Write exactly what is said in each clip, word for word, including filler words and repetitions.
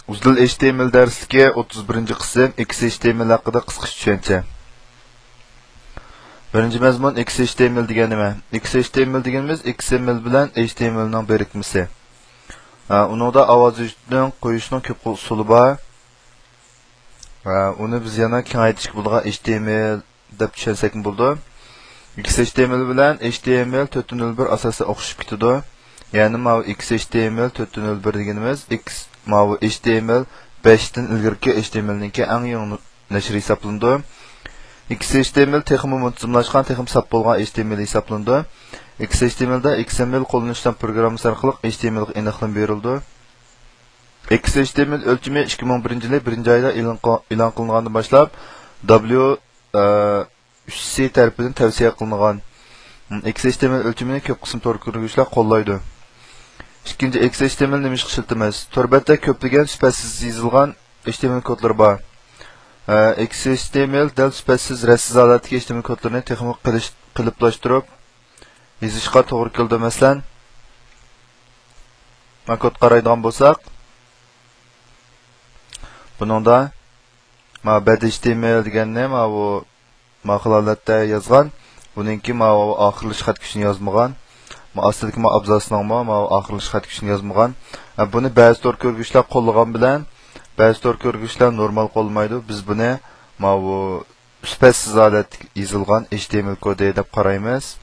ئۈزۈل H T M L دەرسلىكى، ئوتتۇز بىرىنچى قىسىم، X H T M L ھەققىدە قىسقىچە چۈشەنچە. بىرىنچى مەزمۇن، X H T M L دېگەن نېمە؟ X H T M L دېگىنىمىز X M L بىلەن H T M L نىڭ بىرىكمىسى. ھە، ئۇنىڭدا ئاۋاز ئۈزۈشنىڭ، قويۇشنىڭ كۆپ خىل ئۇسۇلى بار. ھە، ئۇنى بىز يەنە كېڭەيتىشكە بولىدىغان H T M L دەپ چۈشەنسەكمۇ بولىدۇ. X H T M L بىلەن H T M L تۆت نۆل بىر ئاساسەن ئوخشىشىپ كېتىدۇ. يەنى ماۋۇ X H T M L تۆت نۆل بىر دېگىنىمىز، X، ماۋۇ H T M L بەشتىن ئىلگىرىكى H T M L نىڭكى ئەڭ يېڭى نەشرى ھېسابلىنىدۇ. X H T M L تېخىمۇ مۇنتىزىملاشقان، تېخىمۇ ساپ بولغان H T M L ھېسابلىنىدۇ. X H T M L دا X M L قوللىنىشچان پروگراممىسى ئارقىلىق H T M L غا ئېنىقلىما بېرىلىدۇ. X H T M L ئۆلچىمى ئىككى مىڭ بىرىنچى يىلى بىرىنچى ئايدا ئېلان قىل-، ئېلان قىلىنغاندىن باشلاپ، W، ئە، ئۈچ سى تەرىپىدىن تەۋسىيە قىلىنغان. X H T M L ئۆلچىمىنى كۆپ قىسىم تور كۆرگۈچىلەر قوللايدۇ. ئىككىنچى، X H T M L نېمە ئىشقا ئىشلىتىمىز؟ تور بەتتە كۆپلىگەن سۈپەتسىز يېزىلغان H T M L كودلىرى بار. ئە، X H T M L دەل سۈپەتسىز، رەتسىز ھالەتتىكى H T M L كودلىرىنى تېخىمۇ قىلىش-، قېلىپلاشتۇرۇپ يېزىشقا توغرا كېلىدۇ. مەسىلەن، ما كود قارايدىغان بولساق، بۇنىڭدا ما بەد H T M L دېگەننى ماۋۇ ما خىل ھالەتتە يازغان. بۇنىڭكى ماۋۇ ئاخىرلىشىش خەت كۈچىنى يازمىغان. ما ئاستىدىكى ما ئابزاسنىڭمۇ ماۋۇ ئاخىرلىشىش خەت كۈچىنى يازمىغان. ھە، بۇنى بەزى تور كۆرگۈچىلەر قوللىغان بىلەن، بەزى تور كۆرگۈچىلەر نورمال قوللىمايدۇ. بىز بۇنى ماۋۇ سۈپەتسىز ھالەتتە يېزىلغان H T M L كودى دەپ قارايمىز.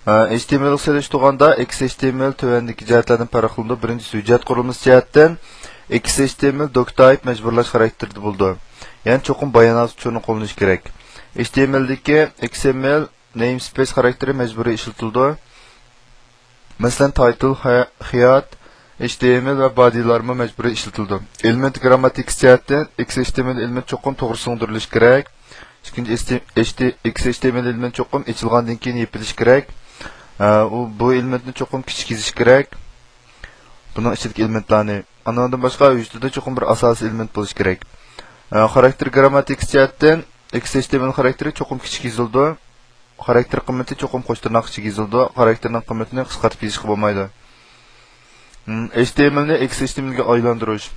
ھە، H T M L غا سېلىشتۇرغاندا X H T M L تۆۋەندىكى جەھەتلەردىن پەرقلىنىدۇ. بىرىنچىسى، ھۆججەت قۇرۇلمىسى جەھەتتىن X H T M L doctype مەجبۇرلاش خاراكتېرىدە بولىدۇ. يەنى چوقۇم بايانات ئۇچۇرىنى قوللىنىش كېرەك. H T M L دىكى X M L namespace خاراكتېرى مەجبۇرىي ئىشلىتىلىدۇ. مەسىلەن، تايتىل، خە-، خىيات، H T M L ۋە بادىلارمۇ مەجبۇرىي ئىشلىتىلىدۇ. ئېلېمېنت گىرامماتىكىسى جەھەتتىن X H T M L ئېلېمېنت چوقۇم توغرا سىڭدۈرۈلۈشى كېرەك. ئىككىنچى، X H T M L ئېلېمېنت چوقۇم ئېچىلغاندىن كېيىن يېپىلىشى كېرەك. ئە، ئۇ، بۇ ئېلېمېنتنى چوقۇم كىچىك يېزىش كېرەك. بۇنىڭ ئىچىدىكى ئېلېمېنتلارنى. ئانىڭدىن باشقا ھۆججىتىدە چوقۇم بىر ئاساسىي ئېلېمېنت بولۇشى كېرەك. ئە، خاراكتېر گىرامماتىكىسى جەھەتتىن X H T M L خاراكتېرى چوقۇم كىچىك يېزىلىدۇ. خاراكتېر قىممىتى چوقۇم قوش تىرناق ئىچىگە يېزىلىدۇ. خاراكتېرنىڭ قىممىتىنى قىسقارتىپ يېزىشقا بولمايدۇ. ھىم، H T M L نى X H T M L گە ئايلاندۇرۇش.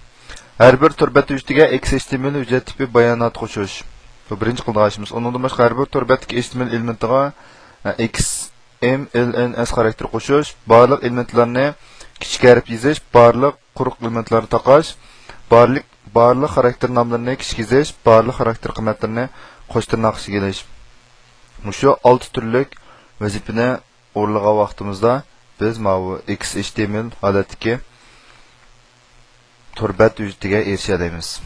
ھەر بىر تور بەت ھۆججىتىگە X H T M L ھۆججەت تىپى باياناتى قوشۇش. بۇ بىرىنچى قىلىدىغان ئىشىمىز. ئۇنىڭدىن باشقا ھەر بىر تور بەتتىكى H T M L ئېلېمېنتىغا، ھە، X M L N S خاراكتېر قوشۇش، بارلىق ئېلېمېنتلارنى كىچىك ھەرپ يېزىش، بارلىق قۇرۇق ئېلېمېنتلارنى تاقاش، بارلىق، بارلىق خاراكتېر ناملىرىنى كىچىك يېزىش، بارلىق خاراكتېر قىممەتلىرىنى قوش تىرناق ئىچىگە ئېلىش. مۇشۇ ئالتە تۈرلۈك ۋەزىپىنى ئورۇنلىغان ۋاقتىمىزدا بىز ماۋۇ X H T M L ھالەتتىكى تور بەت ھۆججىتىگە ئېرىشەلەيمىز.